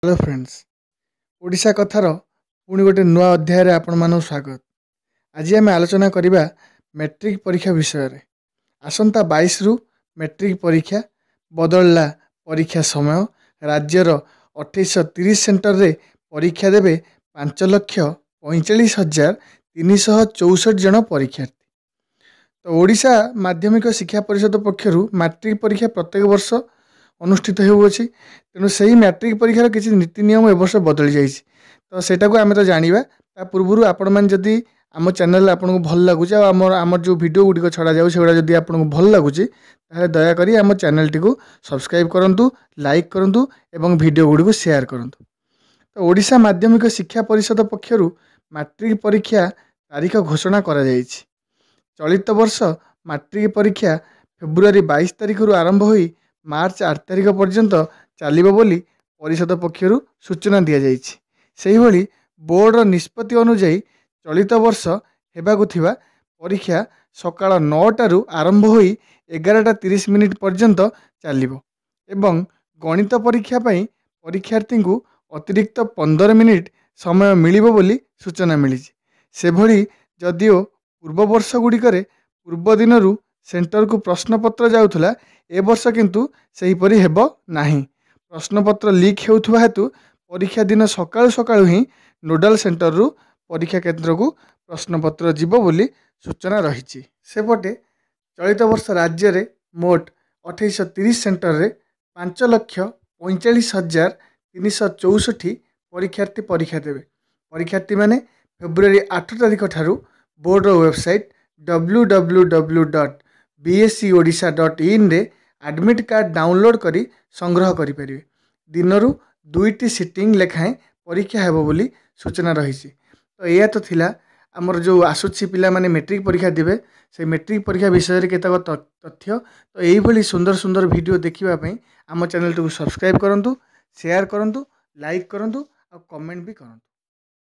Hello friends, Odisha କଥାର ପୁଣି ଗୋଟେ ନୂଆ ଅଧ୍ୟାୟରେ ଆପଣମାନଙ୍କୁ ସ୍ୱାଗତ। ଆଜି ଆମେ ଆଲୋଚନା କରିବା ମେଟ୍ରିକ୍ ପରୀକ୍ଷା ବିଷୟରେ। ଆସନ୍ତା 22ରୁ ମେଟ୍ରିକ୍ ପରୀକ୍ଷା, ବଦଳିଲା ପରୀକ୍ଷା ସମୟ। ରାଜ୍ୟର 2830 ସେଣ୍ଟରରେ ପରୀକ୍ଷା ଦେବେ 5,45,364 ଜଣ ପରୀକ୍ଷାର୍ଥୀ। ତ ଓଡ଼ିଶା ମାଧ୍ୟମିକ ଶିକ୍ଷା ପରିଷଦ ପକ୍ଷରୁ ମାଟ୍ରିକ୍ ପରୀକ୍ଷା ପ୍ରତ୍ୟେକ ବର୍ଷ ଅନୁଷ୍ଠିତ ହେଉଅଛି। ତେଣୁ ସେହି ମ୍ୟାଟ୍ରିକ୍ ପରୀକ୍ଷାର କିଛି ନୀତି ନିୟମ ଏ ବର୍ଷ ବଦଳି ଯାଇଛି। ତ ସେଇଟାକୁ ଆମେ ତ ଜାଣିବା। ତା ପୂର୍ବରୁ ଆପଣମାନେ ଯଦି ଆମ ଚ୍ୟାନେଲ୍ ଆପଣଙ୍କୁ ଭଲ ଲାଗୁଛି ଆଉ ଆମର ଯେଉଁ ଭିଡ଼ିଓ ଗୁଡ଼ିକ ଛଡ଼ାଯାଉଛି ସେଗୁଡ଼ା ଯଦି ଆପଣଙ୍କୁ ଭଲ ଲାଗୁଛି, ତାହେଲେ ଦୟାକରି ଆମ ଚ୍ୟାନେଲ୍ଟିକୁ ସବସ୍କ୍ରାଇବ୍ କରନ୍ତୁ, ଲାଇକ୍ କରନ୍ତୁ ଏବଂ ଭିଡ଼ିଓ ଗୁଡ଼ିକୁ ସେୟାର କରନ୍ତୁ। ତ ଓଡ଼ିଶା ମାଧ୍ୟମିକ ଶିକ୍ଷା ପରିଷଦ ପକ୍ଷରୁ ମାଟ୍ରିକ୍ ପରୀକ୍ଷା ତାରିଖ ଘୋଷଣା କରାଯାଇଛି। ଚଳିତ ବର୍ଷ ମାଟ୍ରିକ୍ ପରୀକ୍ଷା ଫେବୃଆରୀ 22 ତାରିଖରୁ ଆରମ୍ଭ ହୋଇ ମାର୍ଚ୍ଚ 8 ତାରିଖ ପର୍ଯ୍ୟନ୍ତ ଚାଲିବ ବୋଲି ପରିଷଦ ପକ୍ଷରୁ ସୂଚନା ଦିଆଯାଇଛି। ସେହିଭଳି ବୋର୍ଡ଼ର ନିଷ୍ପତ୍ତି ଅନୁଯାୟୀ ଚଳିତ ବର୍ଷ ହେବାକୁ ଥିବା ପରୀକ୍ଷା ସକାଳ 9ଟାରୁ ଆରମ୍ଭ ହୋଇ 11ଟା 30 ମିନିଟ୍ ପର୍ଯ୍ୟନ୍ତ ଚାଲିବ ଏବଂ ଗଣିତ ପରୀକ୍ଷା ପାଇଁ ପରୀକ୍ଷାର୍ଥୀଙ୍କୁ ଅତିରିକ୍ତ 15 ମିନିଟ୍ ସମୟ ମିଳିବ ବୋଲି ସୂଚନା ମିଳିଛି। ସେଭଳି ଯଦିଓ ପୂର୍ବ ବର୍ଷ ଗୁଡ଼ିକରେ ପୂର୍ବ ଦିନରୁ ସେଣ୍ଟରକୁ ପ୍ରଶ୍ନପତ୍ର ଯାଉଥିଲା, ଏ ବର୍ଷ କିନ୍ତୁ ସେହିପରି ହେବ ନାହିଁ। ପ୍ରଶ୍ନପତ୍ର ଲିକ୍ ହେଉଥିବା ହେତୁ ପରୀକ୍ଷା ଦିନ ସକାଳୁ ସକାଳୁ ହିଁ ନୋଡ଼ାଲ ସେଣ୍ଟରରୁ ପରୀକ୍ଷା କେନ୍ଦ୍ରକୁ ପ୍ରଶ୍ନପତ୍ର ଯିବ ବୋଲି ସୂଚନା ରହିଛି। ସେପଟେ ଚଳିତ ବର୍ଷ ରାଜ୍ୟରେ ମୋଟ 2830 ସେଣ୍ଟରରେ 5,45,364 ପରୀକ୍ଷାର୍ଥୀ ପରୀକ୍ଷା ଦେବେ। ପରୀକ୍ଷାର୍ଥୀମାନେ ଫେବୃଆରୀ 8 ତାରିଖ ଠାରୁ ବୋର୍ଡ଼ର ୱେବସାଇଟ୍ www.bseodisha.inରେ ଆଡ଼ମିଟ୍ କାର୍ଡ଼ ଡାଉନଲୋଡ଼୍ କରି ସଂଗ୍ରହ କରିପାରିବେ। ଦିନରୁ ଦୁଇଟି ସିଟିଂ ଲେଖାଏଁ ପରୀକ୍ଷା ହେବ ବୋଲି ସୂଚନା ରହିଛି। ତ ଏଇଆ ତ ଥିଲା ଆମର ଯେଉଁ ଆସୁଛି ପିଲାମାନେ ମେଟ୍ରିକ୍ ପରୀକ୍ଷା ଦେବେ, ସେଇ ମେଟ୍ରିକ୍ ପରୀକ୍ଷା ବିଷୟରେ କେତେକ ତଥ୍ୟ। ତ ଏଇଭଳି ସୁନ୍ଦର ସୁନ୍ଦର ଭିଡ଼ିଓ ଦେଖିବା ପାଇଁ ଆମ ଚ୍ୟାନେଲଟିକୁ ସବସ୍କ୍ରାଇବ୍ କରନ୍ତୁ, ସେୟାର କରନ୍ତୁ, ଲାଇକ୍ କରନ୍ତୁ ଆଉ କମେଣ୍ଟ ବି କରନ୍ତୁ।